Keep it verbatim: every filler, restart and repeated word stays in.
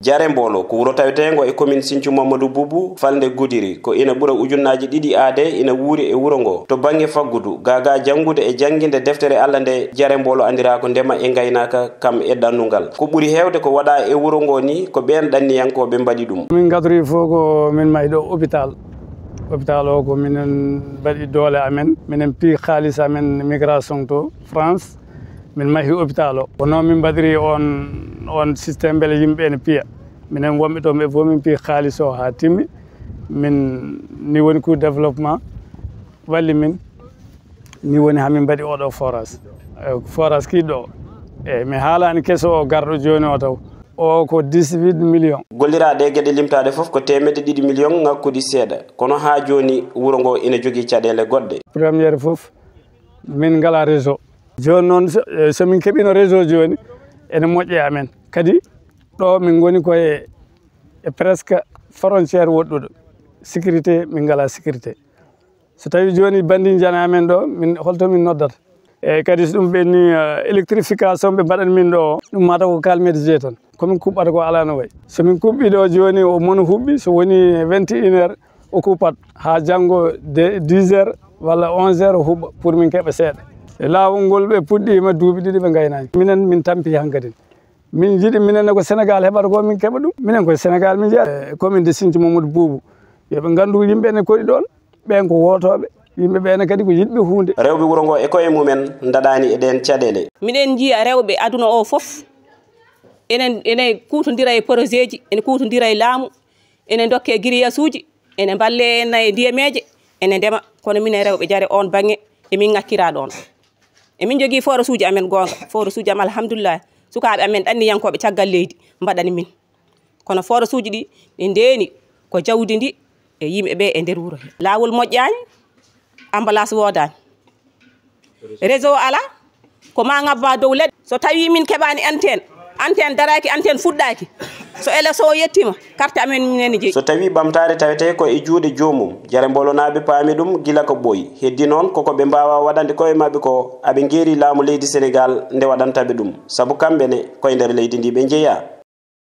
Jare Mboolo ko wuro taweteengo e commune Sinthiou Mamadou Boubou, falnde Goudiri, ko ina ɓura ujunnaaji ɗiɗi aadee ina wuuri e wuro ngo. To bannge faggudu, gaa gaa janngude e jannginde deftere Alla nde, Jare Mboolo anndiraa ko ndema e ngaynaaka, kam e ɗannungal. Ko ɓuri heewde ko waɗaa e wuro ngo ni, ko ɓeen ɗanniyankooɓe mbaɗi ɗum. Min ngadori fof ko min mahi ɗo hôpital. Hôpital o ko minen mbaɗi doole amen, minen piyi kaalis amen migration to France, min mahi hôpital o. Ko noon min mbaɗiri on, on système mbele yimɓe ene piya. Minen wonɓe toon ɓe fof min piyi kaalis o haa timmi. Min ni woni ko développement walli min. Ni woni haa min mbaɗi oɗo forage. Eh, forage kiiɗɗo o. Eh, mi haalaani keso o garɗo jooni o taw. O ko dix-huit millions. Golliraaɗe e geɗe limtaaɗe fof ko teemedde ɗiɗi million ŋakkuɗi seeɗa. Kono haa jooni wuro ngo ina jogii caɗeele goɗɗe. Première fof, min ngalaa réseau. Jooni noon, so, eh, so min keɓino réseau jooni, ene moƴƴi e amen. Kadi ɗo min ngoni ko e, e presque frontière woɗɗuɗo. Sécurité, min ngalaa sécurité. So tawi jooni bandiji ana amen ɗo, min, holto min noddata? Eyyi, kadi so ɗum ɓenni, eh, électrification ɓe mbaɗani min ɗo, ɗum mataw ko calmette jeeyi tan. Ko min kuɓɓata ko alaa no wayi. So min kuɓɓi ɗo jooni, o mono huɓɓi, so woni vingt et une heures, o kuɓɓat. Haa janngo de dix heures walla onze heures o huɓɓa pour min keɓa seeɗa. E laawol ngol ɓe puɗɗiima duuɓi ɗiɗi ɓe ngaynaani. Minen min tampi hankadi. Min njiɗi, minen ne ko Sénégal heɓata ko min keɓa ɗum. Minen koye Sénégal min njeyata. Eh, commune de Sinthiou Mamadou Boubou. Yo ɓe nganndu yimɓe ne koɗi ɗoon. Ɓeen ko wootooɓe. Yimɓe ɓee ne kadi ko yiɗɓe huunde. Rewɓe wuro ngo e koye mumen ndaɗaani e ɗeen caɗeele. Miɗen njiya rewɓe aduna o fof. Enen, ene kuutondira e projet ji, ene kuutondira e laamu, ene ndokke grillage uji, ene mballe en e ndiyameeje, ene ndema. Kono minen rewɓe Jare oon baŋŋe, emin ŋakkira ɗoon. Emin njogii forage uji amen goonga. Forage uji am, alhamdulillah. Sukaaɓe amen ɗanniyankooɓe caggal leydi mbaɗani min. Kono forage uji ɗi, ɗi ndeeni ko jawdi ndi e yimɓe ɓe e nder wuro he. Laawol moƴƴaani, ambulance woodaani. Réseau alaa, ko ma ŋabba dow leɗɗe. So tawi min keɓaani antenne, antenne daraaki, antenne fuɗɗaaki. So élection o yettiima, carte amen minen jeyi. So tawi ɓamtaare tawetee ko e juuɗe joomum, Jare Mboolonaaɓe paami ɗum gila ko ɓooyi. Heddi noon, koko ɓe mbaawaa waɗande koye maɓɓe ko, aɓe ngeeri laamu leydi Senegaal nde waɗanta ɓe ɗum. Sabu kamɓe ne, koye nder leydi ndi ɓe njeyaa.